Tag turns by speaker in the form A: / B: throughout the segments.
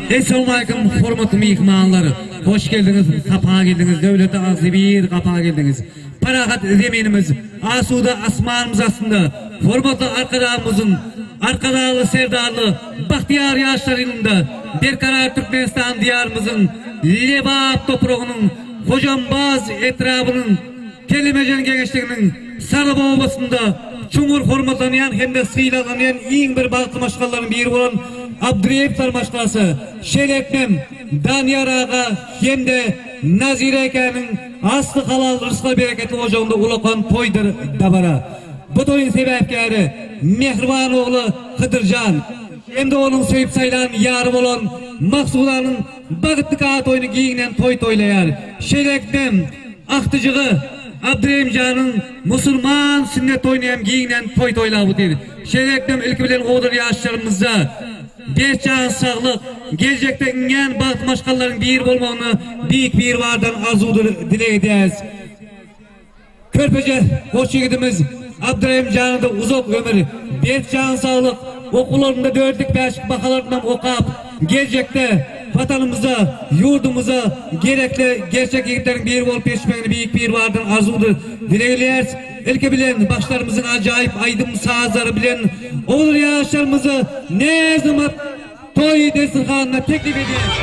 A: Essalawmaleýkim hormatly myhmanlar! Hoş geldiňiz, sapa geldiňiz, döwletli agzybir gapa geldiňiz. Parahat zeminimiz, asuda asmanymyz astynda hormatly Arkadagymyzyň Arkadagly Serdarly bagtyýar ýaşlar ýylynda Berkarar Türkmenistan Diýarymyzyň Lebap topragynyň Hojambaz etrabynyň Kelemejen geňeşliginiň Sarahs obasynda çuňňur hormatlanýan hem-de sylaglanýan iň bir bagtly maşgalalaryň biri bolan Abdyreýewler maşgalasy, şeýle hem Danyýar aga hem-de Nazire ekäniň asly halal, rysgal-bereketli ojagynda ulakan toýdur dabara. Bu toýuň sebäpkäri mähriban ogly Hydyrjan hem-de onuň söýüp saýlan ýary bolan Maksudanyň Bagt nika toýuny giňden toý toýlaýar. Şeýlelikde, agtyjygy Abdyrehimjanyň musulman sünnet toýuny hem giňden toý toýlap otyr. Şeýlelikde, ilki bilen oglan ýaşlarymyzda berk jan saglyk, geljekde iňňän bagtly maşgalalaryň biri bolmagyny Beýik Biribardan arzuwdyr dileg edýäris. Körpeje goç ýigidimiz Abdyrahim jana-da uzak ömür, berk jan saglyk, okuwlarynda dörtlük, bäşlik bahalarynam okap, geljekde Watanymyza, ýurdumyza gerekli gerçek ýigitleriň biri bolup ýetişmegini Beýik Biribardan arzuwdyr dilegleýäris. Ilki bilen bagşylarymyzyň ajaýyp aýdym-sazlary bilen ogul ýaşlarymyzy näz-nygmat toý desterhanyna teklip edýäris.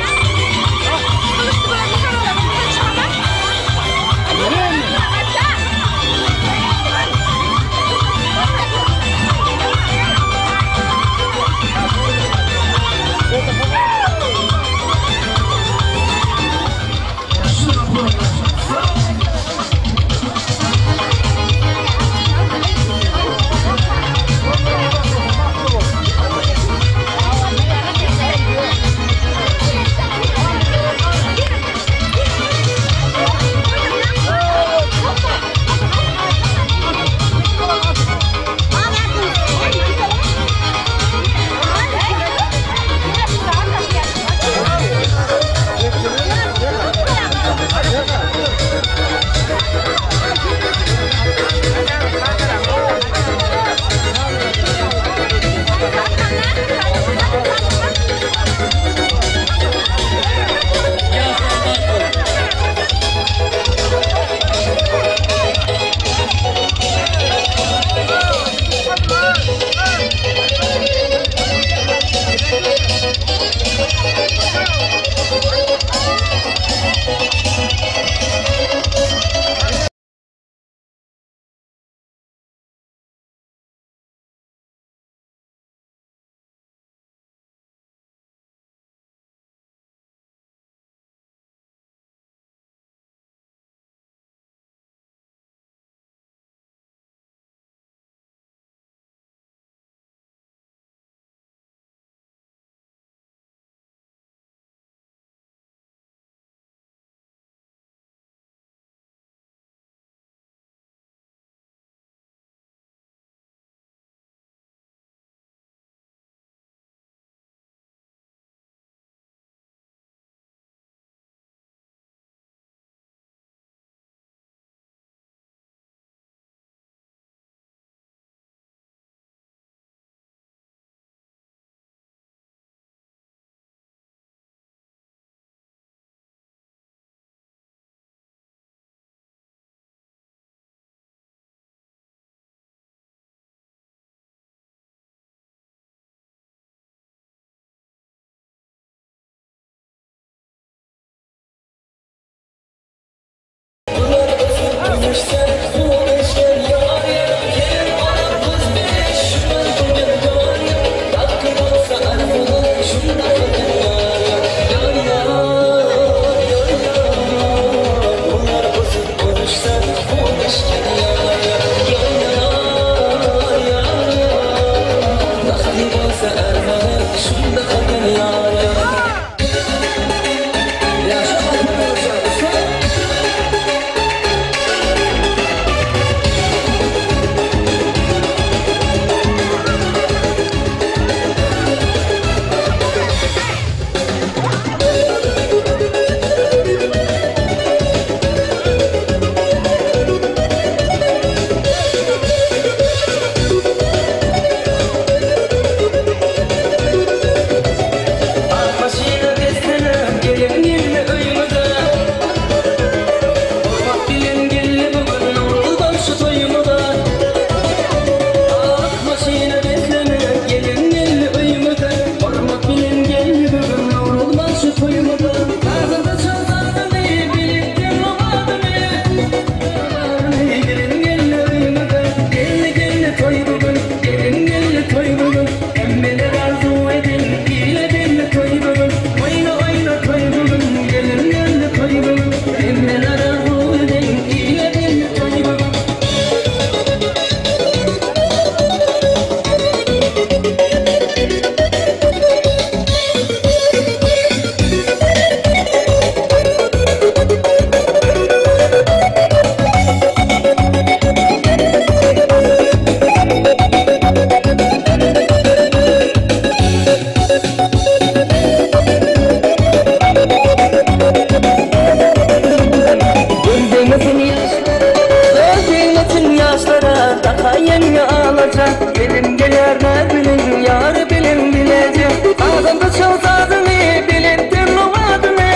B: parça Gelin gelýär näz bilen ýary bilen bileje Sazanda çal sazyňy belentden owazyňy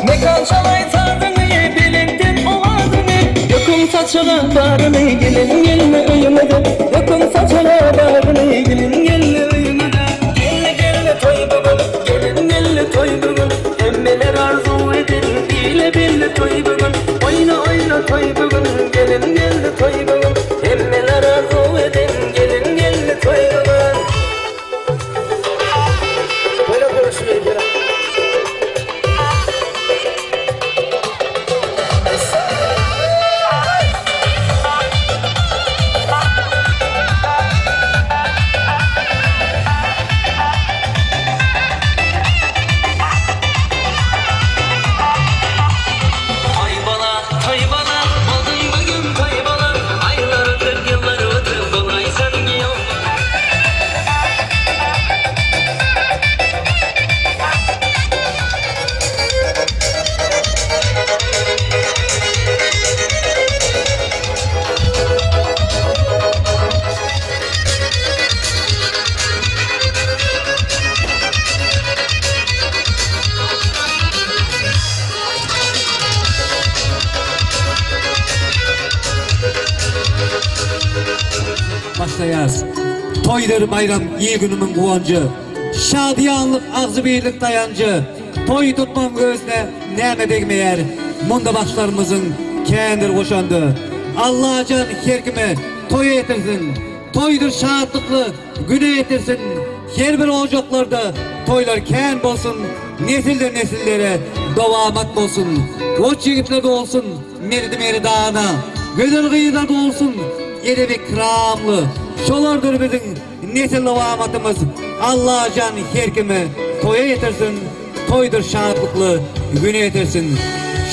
B: Mekan çalaý sazyňy belentden owazyňy Döküň saçaga baryny gelin gelme öýüňize Döküň saçaga baryny gelin gelme öýüňize Geldi geldi toý bu gün gelin geldi toý bu gün Hemmeler arzuw eden ile belli toý bu gün Oýna oýna toý bu gün gelin geldi toý bu gün Hemmeler arzuw eden gelin geldi toý bu gün. Toýlar görüşmeli gelen. Toý bola, toý bola, bolduň bu gün toý bola, Aýlar ötüp, ýyllar ötüp, bolaýsaň giýew bola.
A: Başlaýas. Toýdyr baýram il-günümiň guwanjy, Şadyýanlyk, agzybirlik daýanjy. Toý tutmagyň özüne näme degmeýär, Munda bagşylarymyzyň kändir goşandy. Allajan her kime toý etirsin, Toýdyr şatlykly güne ýetirsin, Her bir ojaklarda toýlar kän bolsun, Nesilden nesillere dowamat bolsun. Goç ýigitler dolsun merdi-merdana, Gözel gyzlar dolsun edebi-ekramly. Şolardyr biziň nesil dowamatymyz, Allajan her kimi toýa ýetirsin, Toýdyr şatlykly güne ýetirsin.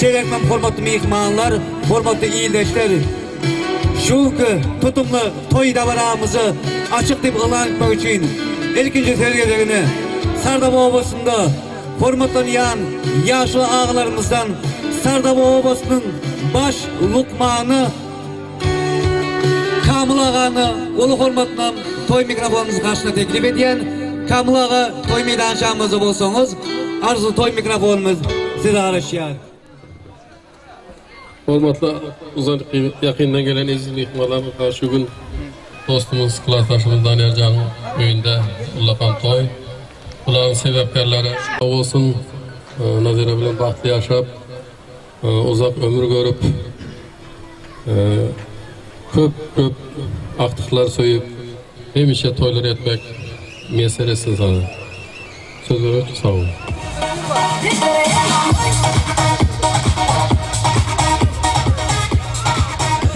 A: Şeýlelikde hormatly myhmanlar, hormatly ildeşler! Şu günki tutumly toý dabaramyzy açyk diýip yglan etmek üçin ilkinji söz gezegini Sardaba obasynda hormatlanýan ýaşuly agalarymyzdan Sardaba obasynyň baş lukmany Kamyl agany uly hormat bilen toý mikrofonymyzyň garşysyna teklip edýän. Kamyl aga toý meýdançamyzda bolsaňyz, arzuw toý mikrofonymyz size garaşýar.
C: Hormatly uzak ýakyndan gelen eziz myhmanlar, şu gün dostumyz, klasdaşymyz Daniýar janyň öýünde ullakan toý. Bularyň sebäpkärleri sag bolsun, Nazira bilen bagtly ýaşap, uzak ömür görüp, köp-köp agtyklar söýüp, hemişe toýlar etmek miýesser etsin saňa. Söz bermek üçin sag boluň.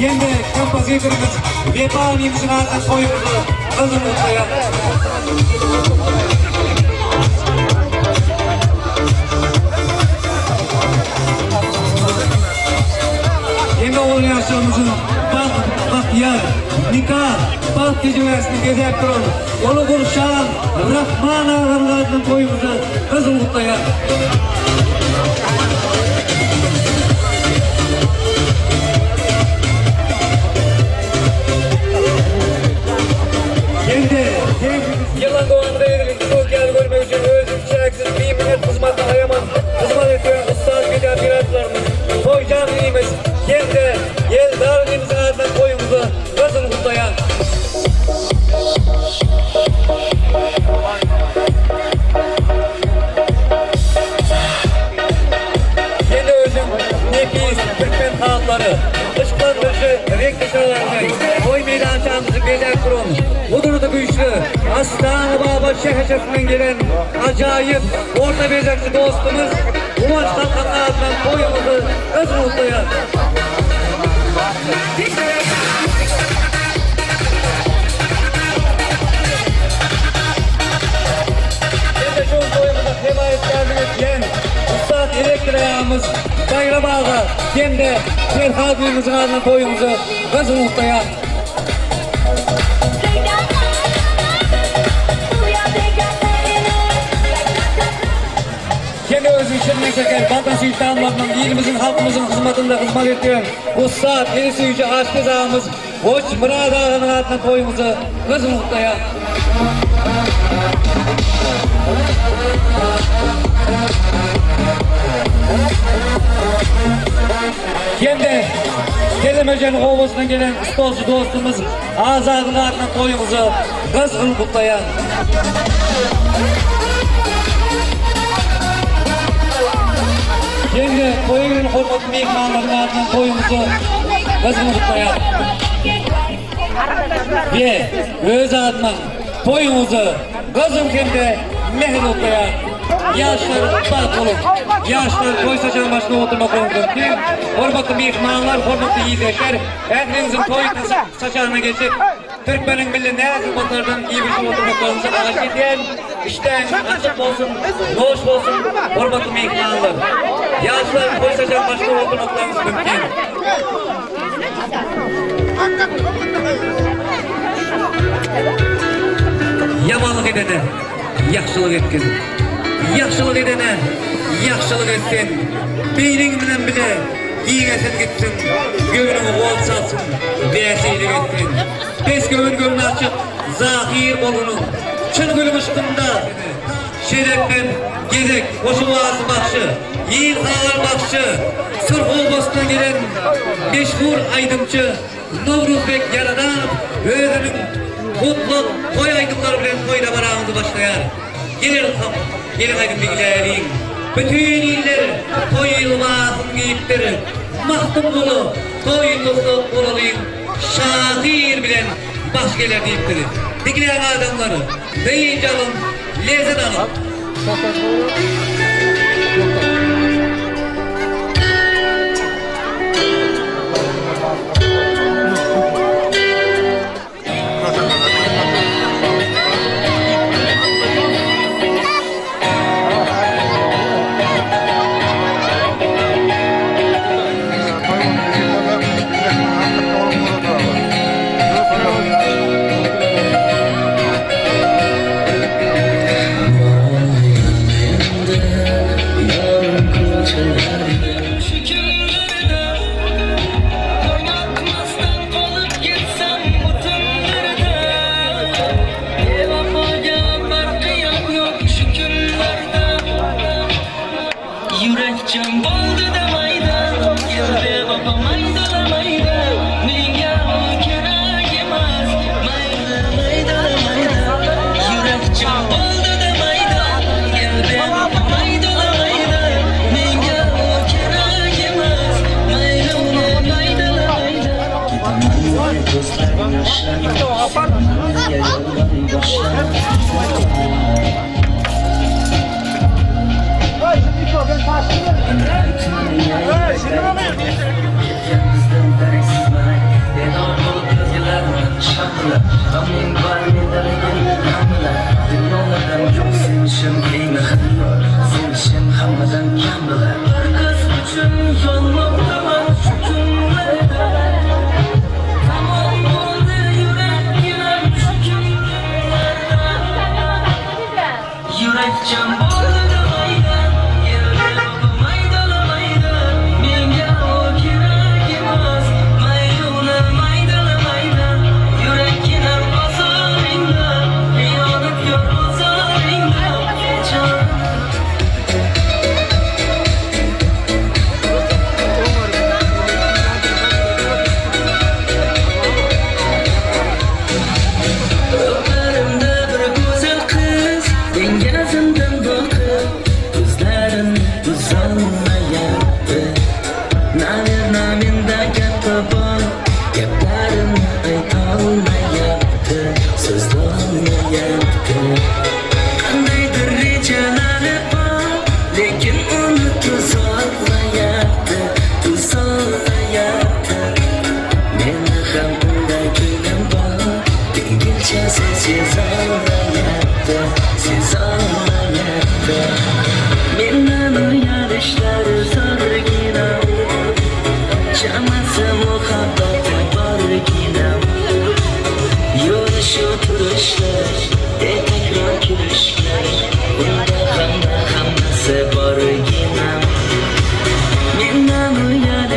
A: Hem-de kompozitorymyz Wepa Nimşiň adyna toýumyzy gyzgyn gutlaýar. Hem-de ogul ýaşlarymyzyň bagt, bagtyýar, nika, bagt tejribesini bezäp duran Uly Gurşan Rahman aganyň adyna toýumyzy gyzgyn gutlaýar. Hem-de ýylyň dowamynda edilip şol ýaly görmek üçin özüniň çäksiz biminnet hyzmatyny aýaman hyzmat etýän ussat videooperatorlarymyz Toýjan inimiz hem-de Eldar inimiziň adyndan toýuňyzy gyzgyn gutlaýan. Ýene özüň nepis türkmen halylary, yşyklandyryjy reňkli şarlary bilen toý meýdançamyzy bezäp duran gudratly güýçli Astana-Baba şäherçesinden gelen ajaýyp orta bezegçi dostumyz Guwanç Galkanyň adyndan toýuňyzy gyzgyn gutlaýar. Hem-de şu gün toýumyza hemaýatkärlik edýän ussat elektrik agamyz Baýram aga hem-de Perhat inimiziň adyndan toýuňyzy gyzgyn gutlaýar. Hem-de özüň. Dilimiziň şirin şeker, baldan süýt damlarynyň ilimiziň, halkymyzyň hyzmatynda hyzmat edýän ussat, eli süýji aşpez agamyz Goç Myrat aganyň adyna toýuňyzy gyzgyn gutlaýas. Hem-de Kelemejen obasyndan gelen stolçy dostumyz Azadyň adyna toýuňyzy gyzgyn gutlaýan. Hem-de toýa gelen hormatly myhmanlaryň adyndan toýuňyzy gyzgyn gutlaýan. We öz adyma toýuňyzy gyzgyn hem-de mähirli gutlaýan. Ýaşlar bagtly boluň. Ýaşlar toý saçagyň başynda oturmaklaryňyz mümkin. Hormatly myhmanlar, hormatly ildeşler, ähliňiziň toý saçagyna geçip, Türkmeniň milli näz-nygmatlardan iýip-içip oturmaklaryňyzy haýyş edýän. Işdäňiz açyk bolsun, noş bolsun, hormatly myhmanlar! Ýaşlar toý saçagyň başynda oturmaklaryňyz mümkin. Ýamanlyk edene ýagşylyk etgin. Ýagşylyk edene ýagşylyk et sen. Beýniň bilen bile giňesin gitsin, göwnüňi gol çalsyn, bäsilik et sen. Pes göwün göwni açyk, zahyr bolgunyň, çyn gülüň yşkynda şerepmen gezek hoş owazly bagşy, il halan bagşy, Surh obasyndan gelen meşhur aýdymçy Nowruzbek Ýaradanow özüniň gutlag toý aýdymlary bilen toý dabaramyzy başlaýar. Geler hak, geliň aýdym diňläýeliň. Bütin iller toý lybasyn geýipdir. Magtymguly toý tutsa bolalyň, şahyr bilen baş geler diýipdir. Diňläň adamlar, dynç alyň, lezzet alyň.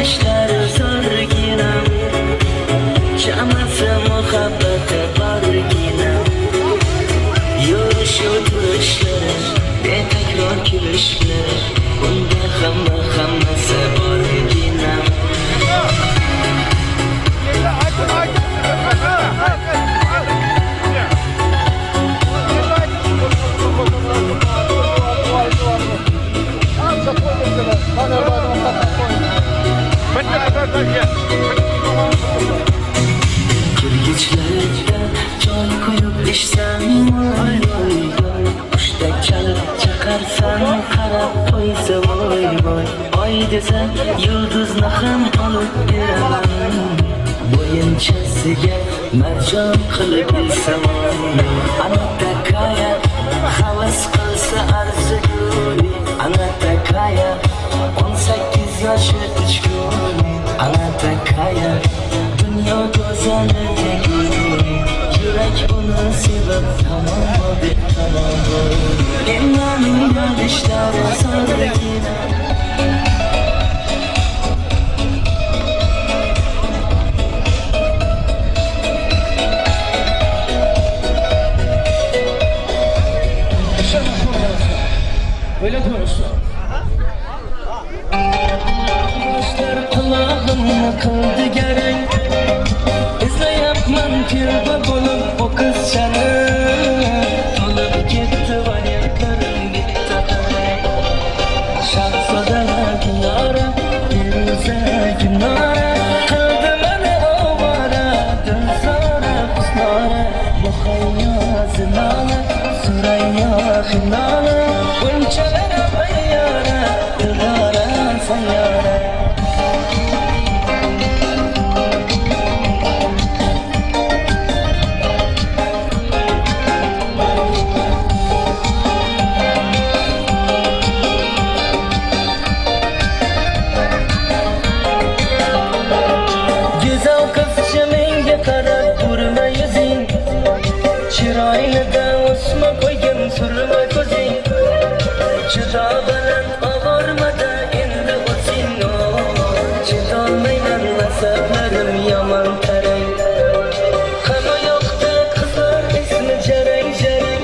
B: Yorishlari zo'rgina, Chamasi muhabbati borgina. Yurishu turishlari, betakror kulishlari, Unda hamma hammasi borgina. Kirgichlarga choy quyib ichsam, voy voy voy. Hushtak chalib chaqarsam, qarab qo'ysa voy voy. Oy desa yulduzni ham olib beraman. Bo'yinchasiga marjon qilib ilsam. Ana takaya havas qilsa arziguli. Ana takaya 18 yoshi uchguli. Ana takaya dunyo go'zali teguli. Yurak uni sevib tamom bo'ldi, tamom bo'ldi. Ellarning yorishlari zo'rgina. Yoshlar qulog'imni qildi garang. Izlayapman telba bo'lib o qizchani. To'lib ketdi variantlarim bitta qarang. Shahzodalar diyori, Feruza kunora, qildi mani ovora, dilzora husnora, Muhayyo zinona, Surayyo xinona, Bunchalar ayyora, dildora sayyora. Go'zal qizcha menga qarab burma yuzing, Chiroylidan o'sma qo'ygin surma ko'zing. Judo baland og'irmada endi o'zing, Chidolmayman nasablarim yomon tarang. Hamma yoqda qizlar ismi jarang jarang,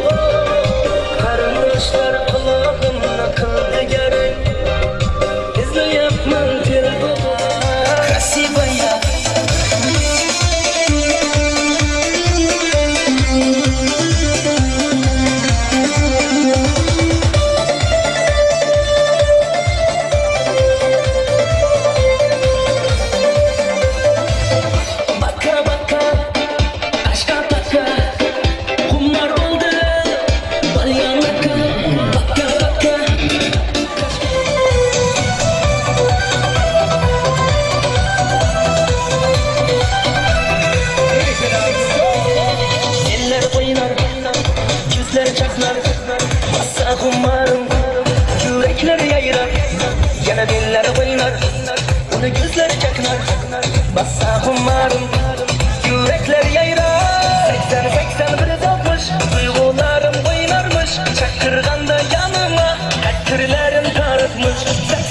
B: Qarindoshlar qulog'imni qildi garang. Izlayapman telba Красивая. Baka baka, aşka taka, kumar oldu, balyanaka. Baka baka. Eller oynar, yüzler çaknar, masa kumarım, yürekler yayrar, yana diller oynar, onu gözler çaknar, masa kumarım, yürekler yayrar. 80 80 bir altmış, duygularım oynarmış, çakırganda yanıma, katırlarım tarıtmış.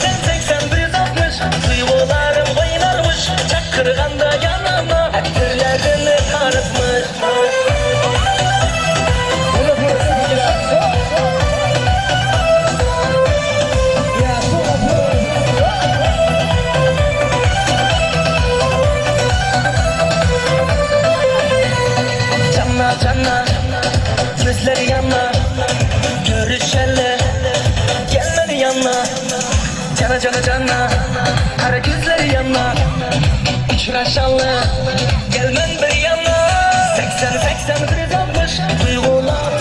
B: 80 80 bir altmış, duygularım oynarmış, çakırganda yanıma, katırlarını tarıtmış. Canna canna, gözleri yanma, görüşelle, gelmedi yanma. Cana cana cana, kara gözleri yanma, uçraşallı, gelmen bir yana. 80 80 bir altmış, duygular.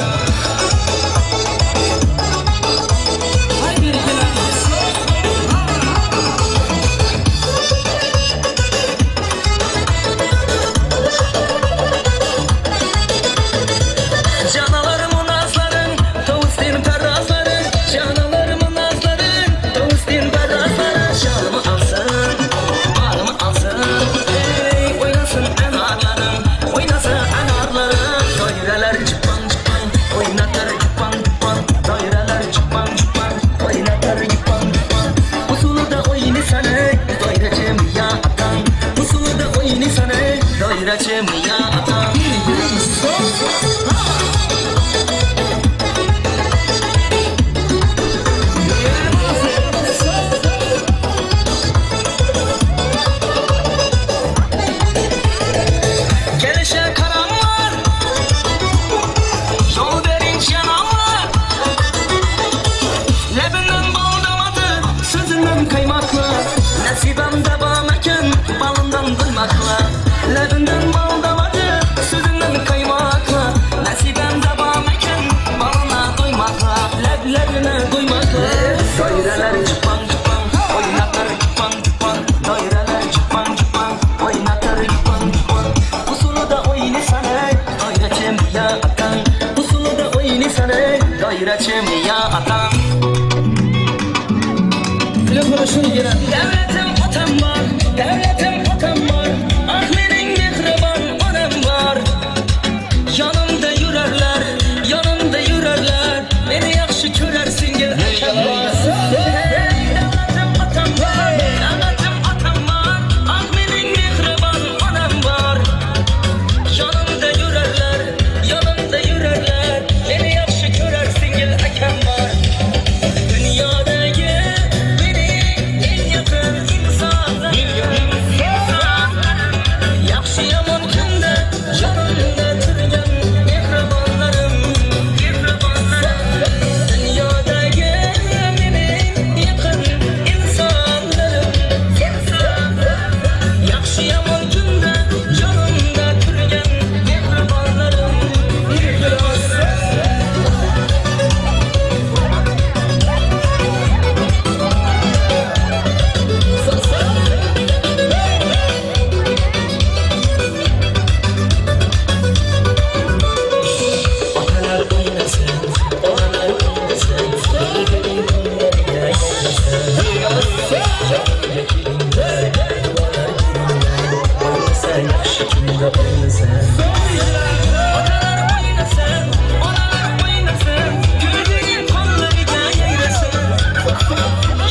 B: Canalarımın azların, tavustin perrazların. Canalarımın azların, tavustin perrazların. Şalımı alsın, malımı alsın. Ey oynasın enarlarım, oynasın enarlarım. Daýraçymy ýa atam? Gelişe karam var, Yol verin şenam var. Lebinden bal damadı, sözünden kaymaklı. Nasibem devam eken, balından duymakla. Lebinden bal damadı, sözünden kaymaklı. Nasibem devam eken, balına doymakla. Leblerine doymakla. Daireler çıpan çıpan, oynatır çıpan çıpan. Daireler çıpan çıpan, oynatır çıpan çıpan. Usulu da oynasana, daireçim ya atan. Usulu da oynasana, daireçim ya atan. Devletim atam var, devletim atam var. Ah benim mihriban anam var. Yanımda yürerler, yanımda yürerler. Beni yaxşı görersin gel akam var. Hey, devletim atam var, devletim atam var. Ah benim mihriban anam var. Yanımda yürerler, yanımda yürerler. Beni yaxşı görersin gel akam var. Dünyadaki benim en yakın insanlarım, insanlarım. Yaxşı yaman günde yanımda turgan mehribanlarım, mehribanlarım. Dünyadaki benim yakın insanlarım, insanlarım. Yaxşı yaman günde yanımda turgan mehribanlarım, mehribanlarım. Otalar oynasın, onalar oynasın, bildiğin konulara yaklaşsın. Yanımda gelinler, dualar gelinler, oynasa yaxşı kunda oynasın. Otalar oynasın, onalar oynasın, güldüğün konularga yayrasın.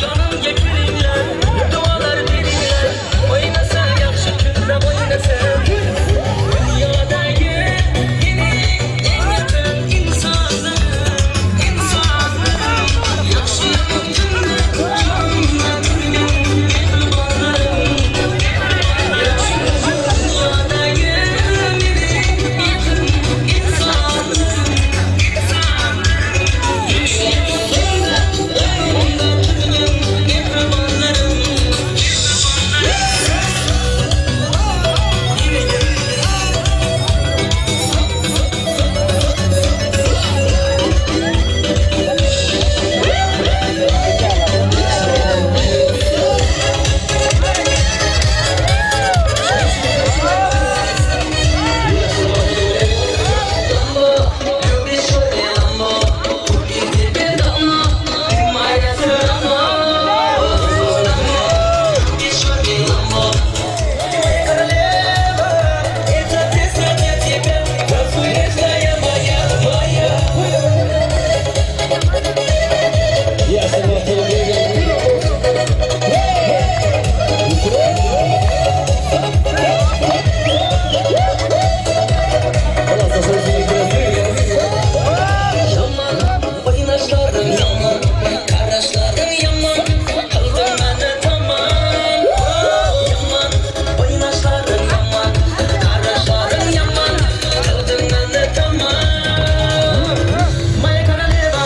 B: Yanımda gelinler, dualar verirler, oynasa yaxşı kunda oynasın. Dünyadaki benim en yakın insanlarım, insanlarım. Yaxşı yaman günde yanımda turgan mehribanlarım. Dünyadaki benim yakın insanlarım, insanlarım. Yaxşı yaman günde yanımda turgan mehribanlarım, Yaman, oynaşların yaman, karaşların yaman, kıldın beni tamam. Yaman, oynaşların yaman, karaşların yaman, kıldın beni tamam. Моя королева,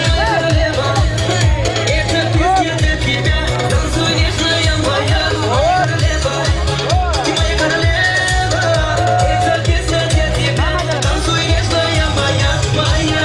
B: моя королева, эта песня для тебя, танцуй нежная моя королева. Ты моя королева, эта песня для тебя, танцуй нежная моя, моя.